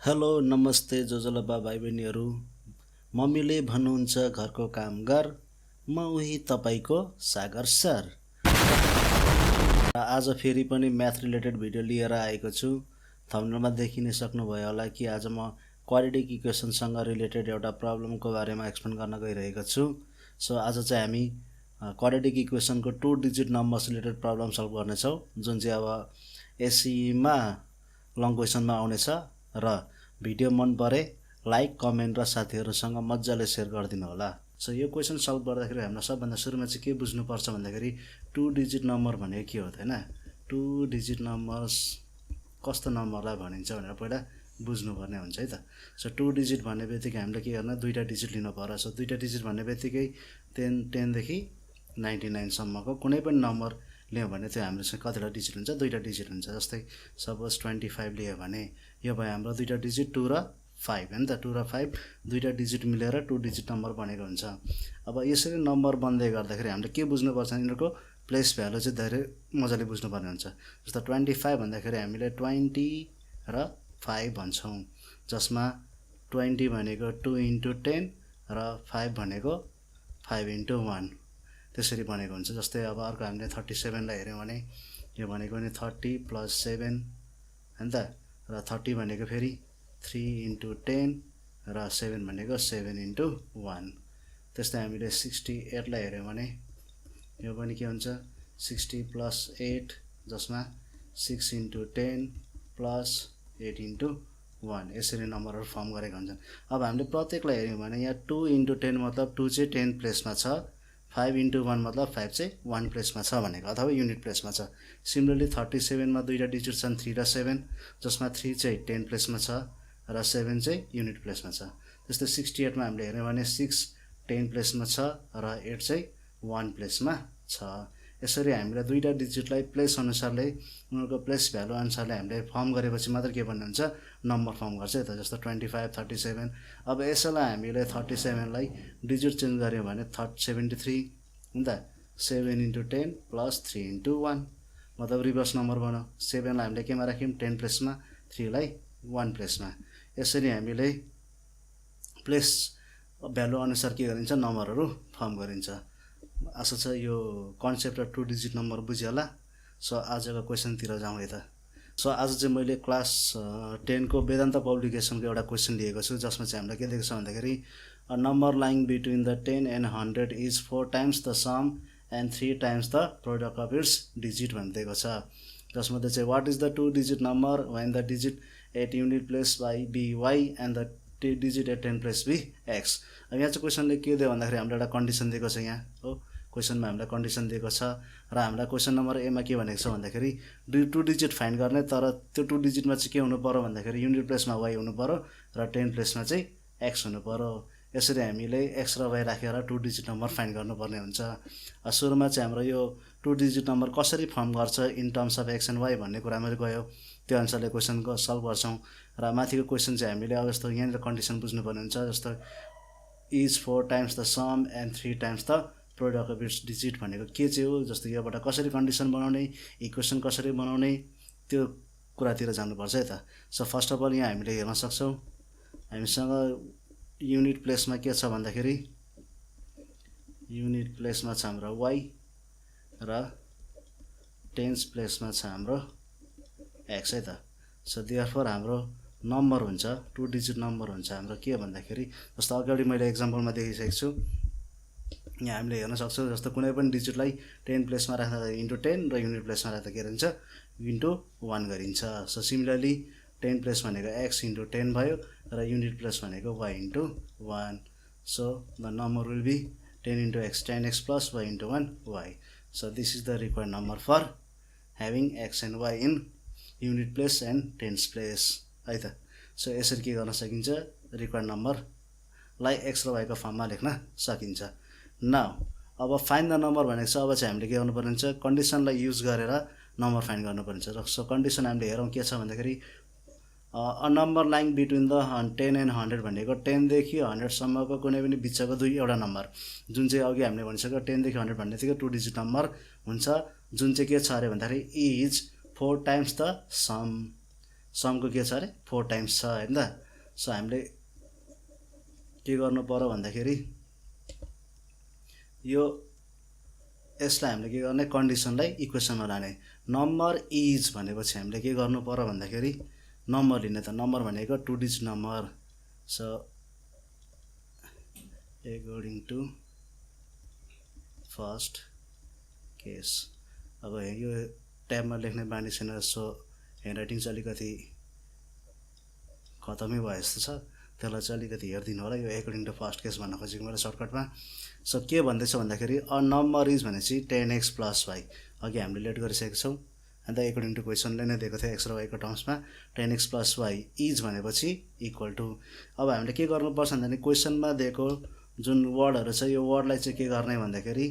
Hello नमस्ते जोजोलबा भाइ बहिनीहरू। मम्मीले भन्नुहुन्छ घरको काम गर, म उही तपाईको सागर सर। आज फेरि पनि म्याथ रिलेटेड भिडियो लिएर आएको छु। थम्बनेलमा देखि नै सक्नुभयो होला कि आज म क्वाड्रेटिक इक्वेसनसँग रिलेटेड एउटा प्रब्लमको बारेमा एक्सप्लेन गर्न गइरहेको छु। सो आज चाहिँ हामी क्वाड्रेटिक इक्वेसनको 2 digit numbers related problem solve गर्नेछौँ, जुन चाहिँ अब एससीमा लङ क्वेसनमा आउनेछ। र भिडियो मन परे लाइक कमेन्ट र साथीहरूसँग मजाले सेयर गरिदिनु होला। सो यो क्वेसन सल्भ गर्दाखेरि हामीलाई सबभन्दा सुरुमा चाहिँ के बुझ्नुपर्छ भन्दाखेरि 2 डिजिट नम्बर भनेको के हो त हैन। 2 डिजिट नम्बर्स कस्तो नम्बरलाई भनिन्छ भनेर पहिला बुझ्नुपर्ने हुन्छ है त। सो 2 डिजिट भन्ने बित्तिकै हामीले के गर्न, दुईटा डिजिट लिनु पर्छ। सो दुईटा डिजिट भन्ने बित्तिकै 10 देखि 99 सम्मको कुनै पनि नम्बर लियो भने त्यो हामीसँग कतिवटा डिजिट हुन्छ, दुईटा डिजिट हुन्छ। जस्तै सपोज 25 लियो भने यो भयो हाम्रो दुईटा डिजिट 2 र 5 हैन त। 2 र 5 दुईटा डिजिट मिलेर 2 डिजिट नम्बर बनेको हुन्छ। अब यसरी नम्बर बन्दै गर्दाखेरि हामीले के बुझ्नुपर्छ, यिनीहरूको प्लेस भ्यालु चाहिँ धेरै मजाले बुझ्नुपर्ने हुन्छ। जस्तो 25 भन्दाखेरि हामीले 20 र 5 भन्छौँ, जसमा 20 भनेको 2 × 10 र 5 भनेको 5 × 1 त्यसरी बनेको हुन्छ। जस्तै अब अर्को हामीले 37 लाई हेर्यौँ भने यो भनेको नि 30 + 7 हैन त। र 30 भनेको फेरि 3 × 10 र 7 भनेको 7 × 1। त्यस्तै हामीले 68 लाई हेर्यौँ भने यो पनि के हुन्छ, 60 + 8 जसमा 6 × 10 + 8 × 1 यसरी नम्बरहरू फर्म गरेका हुन्छन्। अब हामीले प्रत्येकलाई हेर्यौँ भने यहाँ 2 × 10 मतलब 2 चाहिँ 10 प्लेसमा छ, 5 × 1 मतलब 5 चाहिँ 1 प्लेसमा छ भनेको, अथवा युनिट प्लेसमा छ। सिमिलरली 37 मा दुईटा डिजिट छन् 3 र 7, जसमा 3 चाहिँ 10 प्लेसमा छ र 7 चाहिँ युनिट प्लेसमा छ। त्यस्तै 68 मा हामीले हेर्यौँ भने 6 10 प्लेसमा छ र 8 चाहिँ 1 प्लेसमा छ। यसरी हामीले दुईटा डिजिटलाई प्लेस अनुसारले उनीहरूको प्लेस भ्यालु अनुसारले हामीले फर्म गरेपछि मात्र के भन्ने हुन्छ, नम्बर फर्म गर्छ है त। जस्तो 25 37। अब यसैलाई हामीले 37 लाई डिजिट चेन्ज गर्यौँ भने 73 हैन त। 7 × 10 + 3 × 1 मतलब रिभर्स नम्बर बनाऊ। 7 लाई हामीले केमा राख्यौँ, 10 प्लेसमा, 3 लाई 1 प्लेसमा। यसरी हामीले प्लेस भ्यालु अनुसार के गरिन्छ, नम्बरहरू फर्म गरिन्छ। आशा छ यो कन्सेप्ट र 2 डिजिट नम्बर बुझ्यो होला। सो आजको क्वेसनतिर जाउँ यता। सो आज चाहिँ मैले क्लास 10 को वेदान्त पब्लिकेसनको एउटा क्वेसन लिएको छु, जसमा चाहिँ हामीलाई के दिएको छ भन्दाखेरि a number lying between the 10 and 100 is 4 times the sum and 3 times the product of its digit भनिदिएको छ। जसमध्ये चाहिँ what is the 2 digit number when the digit at unit place by be y and the digit at 10 place be x. अब यहाँ चाहिँ क्वेसनले के दियो भन्दाखेरि हामीलाई एउटा कन्डिसन दिएको छ यहाँ हो। क्वेसनमा हामीलाई कन्डिसन दिएको छ र हामीलाई क्वेसन नम्बर एमा के भनेको छ भन्दाखेरि 2 डिजिट फाइन्ड गर्ने, तर त्यो 2 डिजिटमा चाहिँ के हुनु पर्यो भन्दाखेरि युनिट प्लेसमा वाई हुनु पर्यो र 10 प्लेसमा चाहिँ एक्स हुनु पर्यो। यसरी हामीले एक्स र वाई राखेर 2 डिजिट नम्बर फाइन्ड गर्नुपर्ने हुन्छ। सुरुमा चाहिँ हाम्रो यो 2 डिजिट नम्बर कसरी फर्म गर्छ in terms of x and y भन्ने कुरामा गयो, त्यो अनुसारले क्वेसनको सल्भ गर्छौँ। र माथिको क्वेसन चाहिँ हामीले अब जस्तो यहाँनिर कन्डिसन बुझ्नुपर्ने हुन्छ। जस्तो is 4 times the sum and 3 times the product of its digit भनेको के चाहिँ हो। जस्तो योबाट कसरी कन्डिसन बनाउने, इक्वेसन कसरी बनाउने, त्यो कुरातिर जानुपर्छ है त। सो फर्स्ट अफ अल यहाँ हामीले हेर्न सक्छौँ हामीसँग युनिट प्लेसमा के छ भन्दाखेरि युनिट प्लेसमा छ हाम्रो वाई र टेन्स प्लेसमा छ हाम्रो एक्स है त। सो देयरफोर हाम्रो नम्बर हुन्छ 2 डिजिट नम्बर हुन्छ हाम्रो के भन्दाखेरि, जस्तो अगाडि मैले एक्जाम्पलमा देखिसकेको छु, यहाँ हामीले हेर्न सक्छौँ। जस्तो कुनै पनि डिजिटलाई 10 प्लेसमा राख्दा इन्टु 10 र युनिट प्लेसमा राख्दा के गरिन्छ, इन्टु 1 गरिन्छ। सो सिमिलरली 10 प्लेस भनेको एक्स इन्टु 10 भयो र युनिट प्लेस भनेको y into 1। So the number will be 10 × x 10x + y × 1 y। So this is the required number for having x and y in unit place and tens place है त। So यसरी के गर्न सकिन्छ, required नम्बरलाई x र वाईको फर्ममा लेख्न सकिन्छ। नाउ अब फाइन्ड द नम्बर भनेको छ। अब चाहिँ हामीले के गर्नुपर्ने हुन्छ, कन्डिसनलाई युज गरेर नम्बर फाइन्ड गर्नुपर्ने हुन्छ। सो कन्डिसन हामीले हेरौँ के छ भन्दाखेरि a number lying between the 10 and 100 भनेको 10 देखि 100 सम्मको कुनै पनि बिचको एउटा नम्बर, जुन चाहिँ अघि हामीले भनिसक्यो 10 देखि 100 भन्नेबित्तिकै 2 डिजिट नम्बर हुन्छ, जुन चाहिँ के छ अरे भन्दाखेरि इज 4 times द सम। समको के छ अरे 4 टाइम्स छ हैन त। सो हामीले के गर्नु पर्यो भन्दाखेरि यो यसलाई हामीले के गर्ने कन्डिसनलाई इक्वेसनमा लाने। नम्बर इज भनेपछि हामीले के गर्नु पर्यो भन्दाखेरि नम्बर लिने त नम्बर भनेको 2 digit number. So according to first case. अब यो ट्याबमा लेख्ने बानी छैन, सो ह्यान्डराइटिङ चाहिँ अलिकति खतमै भयो जस्तो छ, त्यसलाई चाहिँ अलिकति हेरिदिनु होला। यो अकॉर्डिङ टु फर्स्ट केस भन्न खोजेको मैले सर्टकटमा। सो के भन्दैछ भन्दाखेरि अ नम्बर इज भनेपछि 10x + y अघि हामीले लेट गरिसकेको छौँ अन्त अकॉर्डिङ टु क्वेसनले नै दिएको थियो x र y को टर्म्समा 10x + y इज भनेपछि इक्वल टु। अब हामीले के गर्नुपर्छ भन्दाखेरि क्वेसनमा दिएको जुन वर्डहरू छ यो वर्डलाई चाहिँ के गर्ने भन्दाखेरि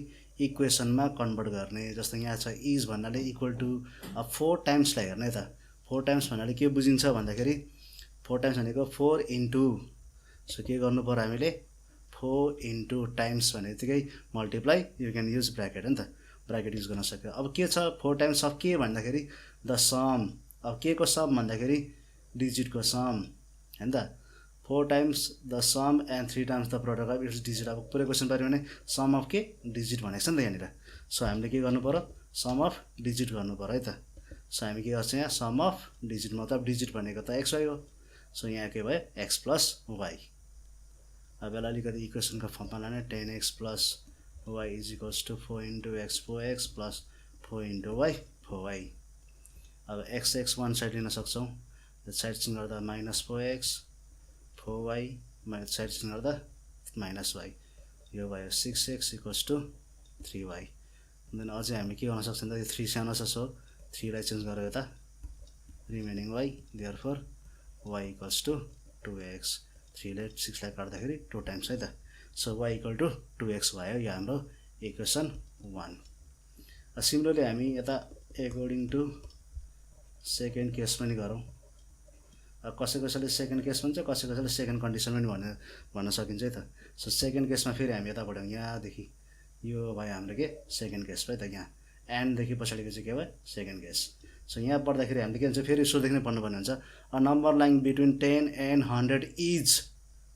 इक्वेसनमा कन्भर्ट गर्ने। जस्तो यहाँ छ इज भन्नाले इक्वल टु 4 टाइम्सलाई हेर्ने त। 4 टाइम्स भन्नाले के बुझिन्छ भन्दाखेरि 4 टाइम्स भनेको 4 इन्टु। सो के गर्नु पर्यो हामीले 4 इन्टु टाइम्स भनेतिकै multiply, you can use bracket हो नि त, ब्र्याकेट युज गर्न सक्यो। अब के छ 4 टाइम्स अफ के भन्दाखेरि द सम। अब के को सम भन्दाखेरि डिजिटको सम हैन त। 4 times the sum and 3 times the product of its digit. अब पुरै क्वेसन पार्यो भने सम अफ के डिजिट भनेको छ नि त यहाँनिर। सो हामीले के गर्नु पर्यो सम अफ डिजिट गर्नु पर्यो है त। सो हामी के गर्छौँ यहाँ सम अफ डिजिट, मतलब डिजिट भनेको त एक्स वाई हो। सो यहाँ के भयो x + y। अब यसलाई अलिकति इक्वेसनको फर्ममा लाने 10x + y is equals to 4 into x 4x + 4 into y 4y। अब x वान साइड लिन सक्छौँ, साइड चेन्ज गर्दा -4x 4y साइड चेन्ज गर्दा -y। यो भयो 6x = 3y। देन अझै हामी के गर्न सक्छौँ त यो 3 सानो छ, सो 3 लाई चेन्ज गरेर यता remaining y, therefore y = 2x। 3 ले 6 लाई काट्दाखेरि 2 टाइम्स है त। सो y = 2x भयो, यो हाम्रो इक्वेसन 1। सिमिलरली हामी यता अकॉर्डिङ टु सेकेन्ड केस पनि गरौँ। कसै कसैले सेकेन्ड केस भन्छ, कसै कसैले सेकेन्ड कन्डिसन पनि भन्न सकिन्छ है त। सो सेकेन्ड केसमा फेरि हामी यता बढ्यौँ, यहाँदेखि यो भयो हाम्रो के सेकेन्ड केस भयो त। यहाँ एन्डदेखि पछाडिको चाहिँ के भयो सेकेन्ड केस। सो यहाँ पढ्दाखेरि हामीले के हुन्छ फेरि सुरुदेखि नै पढ्नुपर्ने हुन्छ। A number lying between 10 and 100 is,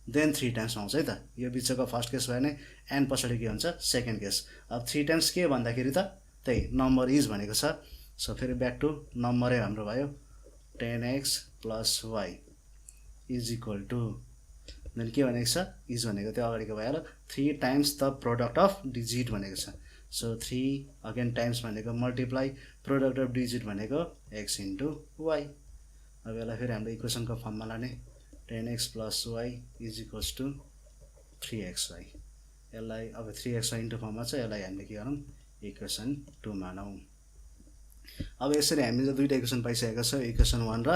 then 3 times आउँछ है त। यो बिचको फर्स्ट केस भयो भने एन्ड पछाडि के हुन्छ सेकेन्ड केस। अब 3 टाइम्स के भन्दाखेरि त त्यही नम्बर इज भनेको छ। सो फेरि ब्याक टु नम्बरै हाम्रो भयो 10x + y is equal to, then के भनेको छ इज भनेको त्यो अगाडिको भइहाल्यो 3 times the product of digit भनेको छ। सो 3 अगेन टाइम्स भनेको मल्टिप्लाई, प्रोडक्ट अफ डिजिट भनेको x इन्टु y। अब यसलाई फेरि हाम्रो इक्वेसनको फर्ममा लाने 10x + y is equals to 3xy। यसलाई अब 3xy इन्टु फर्ममा छ, यसलाई हामीले के गरौँ इक्वेसन 2 मानौँ। अब यसरी हामीले दुईवटा इक्वेसन पाइसकेका छौँ, इक्वेसन 1 र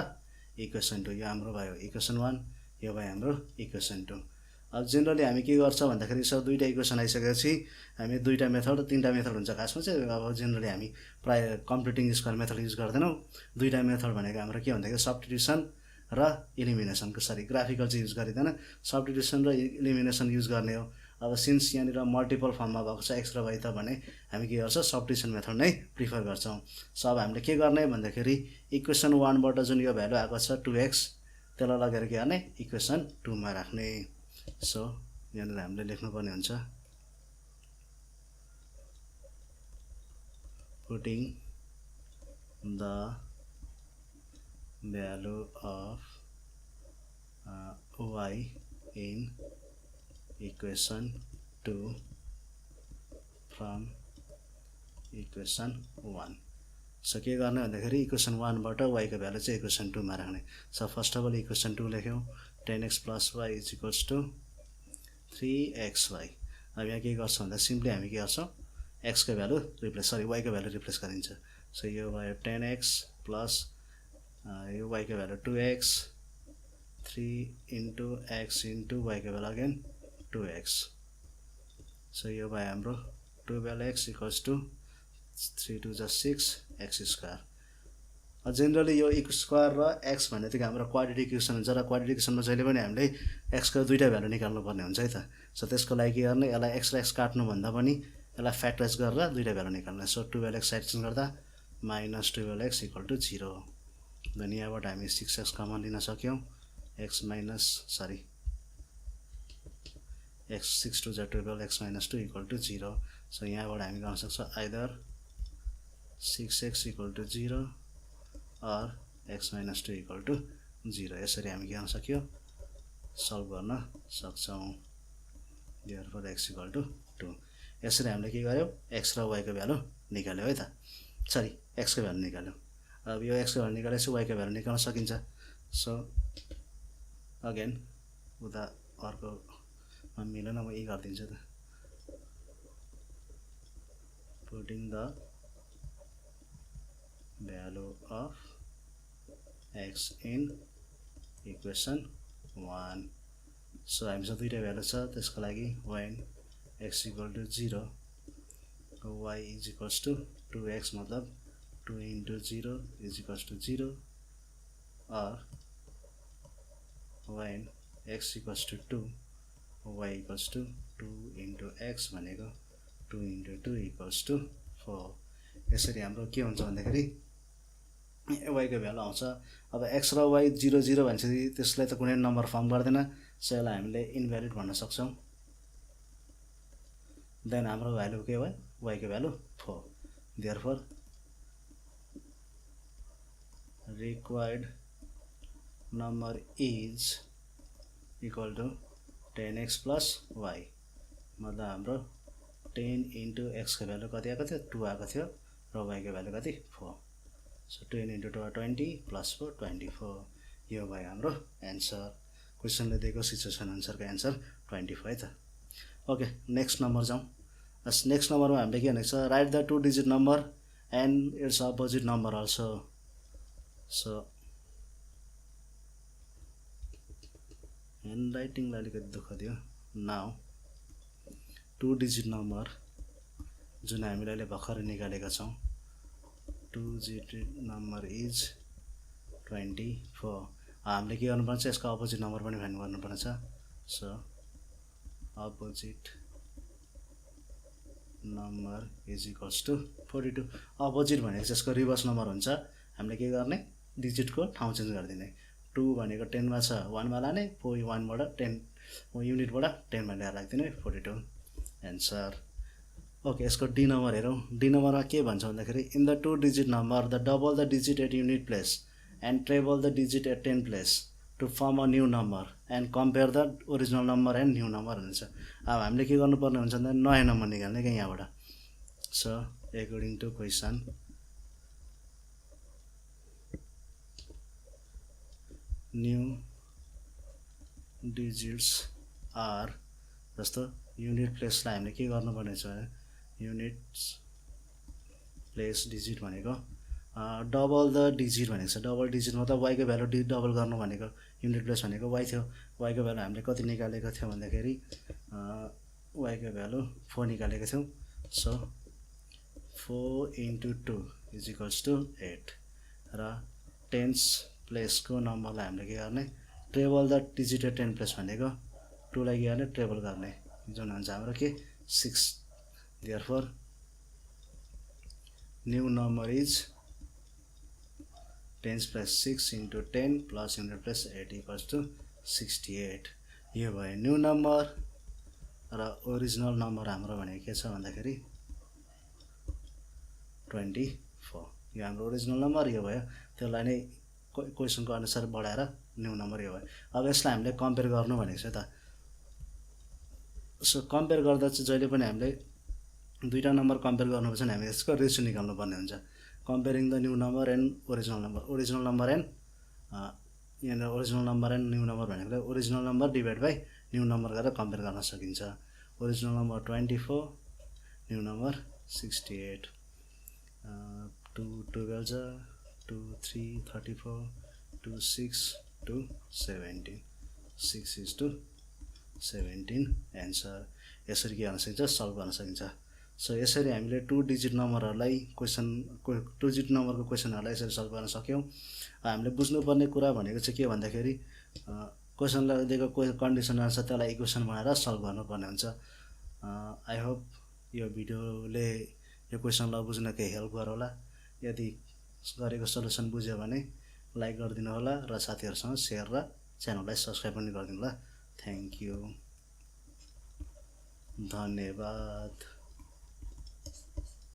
इक्वेसन 2। यो हाम्रो भयो इक्वेसन 1, यो भयो हाम्रो इक्वेसन 2। अब जेनरली हामी के गर्छ भन्दाखेरि यसो दुईवटा इक्वेसन आइसकेपछि हामी दुईवटा मेथड 3टा मेथड हुन्छ खासमा चाहिँ। अब जेनरली हामी प्रायः कम्प्युटिङ स्क्वायर मेथड युज गर्दैनौँ। दुईवटा मेथड भनेको हाम्रो के भन्दाखेरि सब्स्टिट्युसन र इलिमिनेसनको, सरी ग्राफिकल चाहिँ युज गरिँदैन, सब्स्टिट्युसन र इलिमिनेसन युज गर्ने हो। अब सिन्स यहाँनिर मल्टिपल फर्ममा भएको छ x र y त भने हामी के गर्छ सब्स्टिट्युसन मेथड नै प्रिफर गर्छौँ। सो अब हामीले के गर्ने भन्दाखेरि इक्वेसन 1 बाट जुन यो भ्यालु आएको छ 2x, त्यसलाई लगेर के गर्ने इक्वेसन 2 मा राख्ने। सो यहाँनिर हामीले लेख्नुपर्ने हुन्छ putting the value of y in equation 2 from equation 1। So के गर्ने भन्दाखेरि इक्वेसन 1 बाट y को भ्यालु चाहिँ इक्वेसन 2 मा राख्ने। So first of all equation 2 लेख्यौँ 10x + y is equals to 3xy। अब यहाँ के गर्छौँ भन्दा सिम्पली हामी के गर्छौँ x को भ्यालु रिप्लेस, सरी y को भ्यालु रिप्लेस गरिन्छ। सो यो भयो 10x प्लस यो y को value 2x, 3 into x into y को भ्यालु अगेन 2x। सो यो भयो हाम्रो 12x equals to 3 2 = 6 x²। Generally यो स्क्वायर र x भनेदेखि हाम्रो क्वाड्रेटिक इक्वेसन हुन्छ र क्वाड्रेटिक इक्वेसनमा जहिले पनि हामीले x को दुईटा भ्यालु निकाल्नुपर्ने हुन्छ है त। सो त्यसको लागि के गर्ने यसलाई x र x काट्नुभन्दा पनि यसलाई फ्याक्टराइज गरेर दुईटा भ्यालु निकाल्ने। सो 12x साइड चेन्ज गर्दा -12x = 0। देन यहाँबाट हामी 6x कमन लिन सक्यौं x minus sorry x 6 2 जा 12 x minus 2 equal to 0 so यहाँबाट हामी गर्न सक्छौं either 6x equal to 0 or x minus 2 equal to 0 यसरी हामी के गर्न सक्यो सल्भ गर्न सक्छौं therefore x equal to 2 यसरी हामीले के गर्यौ x र y को भ्यालु निकाल्यौ है त सरी x को भ्यालु निकाल्यौ अब यो x को भ्यालु निकालेपछि y को भ्यालु निकाल्न सकिन्छ सो अगेन उता अर्को मिलेन म यही गर्दिन्छु त putting the value of x in equation 1 so हामीसँग दुईटा भ्यालु छ त्यसको लागि when x equal to 0 y is equals to 2x मतलब 2 into 0 is equals to 0 or when x equals to 2 y equals to 2 into x भनेको 2 into 2 equals to 4 यसरी हाम्रो के हुन्छ भन्दाखेरि y को भ्यालु आउँछ अब x र y 0 0 भन्छपछि त्यसलाई त कुनै नम्बर फर्म गर्दैन सो यसलाई हामीले इनभ्यालिड भन्न सक्छौं देन हाम्रो भ्यालु के भयो y को value 4 therefore required number is equal to 10x plus y मतलब हाम्रो 10 into x को भ्यालु कति आएको थियो 2 आएको थियो र y को भ्यालु कति 4 so 10 into 2 20 plus 4 24 यो भयो हाम्रो आन्सर क्वेशनले दिएको सिचुएसन आन्सरको आन्सर 25 है त ओके नेक्स्ट नम्बर जाउँ नेक्स्ट नम्बरमा हामीले के भनेको छ right the 2 digit number and it's opposite number also so hand राइटिङलाई अलिकति दुःख दियो नाउ 2 डिजिट नम्बर जुन हामीले अहिले भर्खर निकालेका छौं 2 डिजिट नम्बर इज 24 हामीले के गर्नुपर्छ यसको अपोजिट नम्बर पनि फाइन्ड गर्नुपर्छ so opposite number is equals to 42 opposite भनेको यसको रिभर्स नम्बर हुन्छ हामीले के गर्ने डिजिटको ठाउँ चेन्ज गरिदिने 2 भनेको 10 मा छ 1 मा लाने 1 बाट 10 युनिटबाट 10 मा ल्याएर राख्दिने 42 आन्सर ओके यसको डी नम्बर हेरौं डी नम्बरमा के भन्छ भन्दाखेरि in the 2 digit number the double the digit at unit place and triple the digit at 10 place to form a new number and compare the original number and new number भन्छ अब हामीले के गर्नुपर्ने हुन्छ भन्दा नयाँ नम्बर निकाल्ने के यहाँबाट so according to question new digits are जस्तो युनिट प्लेसलाई हामीले के गर्नुपर्ने छ युनिट्स प्लेस डिजिट भनेको डबल द डिजिट भनेको छ डबल डिजिट मतलब y को भ्यालु डबल गर्नु भनेको युनिट प्लेस भनेको y थियो y को भ्यालु हामीले कति निकालेको थियो भन्दाखेरि y को भ्यालु 4 निकालेको थियौ so 4 into 2 is equals to 8 र टेन्स प्लेसको नम्बरलाई हामीले के गर्ने triple the digit at 10 place भनेको 2 लाई के गर्ने ट्रिपल गर्ने जुन हुन्छ हाम्रो के 6 therefore new number is 10 plus 6 into 10 plus unit plus 8 equals to 68 यो भयो न्यू नम्बर र ओरिजिनल नम्बर हाम्रो भनेको के छ भन्दाखेरि 24 यो हाम्रो ओरिजिनल नम्बर यो भयो त्यसलाई नै क्वेशनको अनुसार बढाएर न्यू नम्बर यो भयो अब यसलाई हामीले कम्पेयर गर्नु भनेको छ त सो कम्पेयर गर्दा चाहिँ जहिले पनि हामीले दुईटा नम्बर कम्पेयर गर्नुपर्छ भने हामी यसको रेसियो निकाल्नु पर्ने हुन्छ comparing the new number and original number and यहाँ original number and new number भनेको original number divide by new number गरेर कम्पेयर गर्न सकिन्छ ओरिजिनल नम्बर 24 न्यू नम्बर 68 2 12 जा 2 3 34 2 6 2 17 6 is to 17 आन्सर यसरी के गर्न सकिन्छ सल्भ गर्न सकिन्छ सो यसरी हामीले 2 डिजिट नम्बरहरुलाई क्वेशन 2 डिजिट नम्बरको क्वेशनहरुलाई यसरी सल्भ गर्न सक्यौं हामीले बुझ्नुपर्ने कुरा भनेको चाहिँ के भन्दाखेरि क्वेशनलाई दिएको कन्डिसन अनुसार त्यसलाई इक्वेसन बनाएर सल्भ गर्नुपर्ने हुन्छ आई होप यो भिडियोले यो क्वेशनलाई बुझ्न केही हेल्प गरौला यदि गरेको सल्युसन बुझ्यो भने लाइक गरिदिनु होला र साथीहरूसँग सेयर र च्यानललाई सब्सक्राइब पनि गरिदिनु होला। थ्याङ्क यू, धन्यवाद।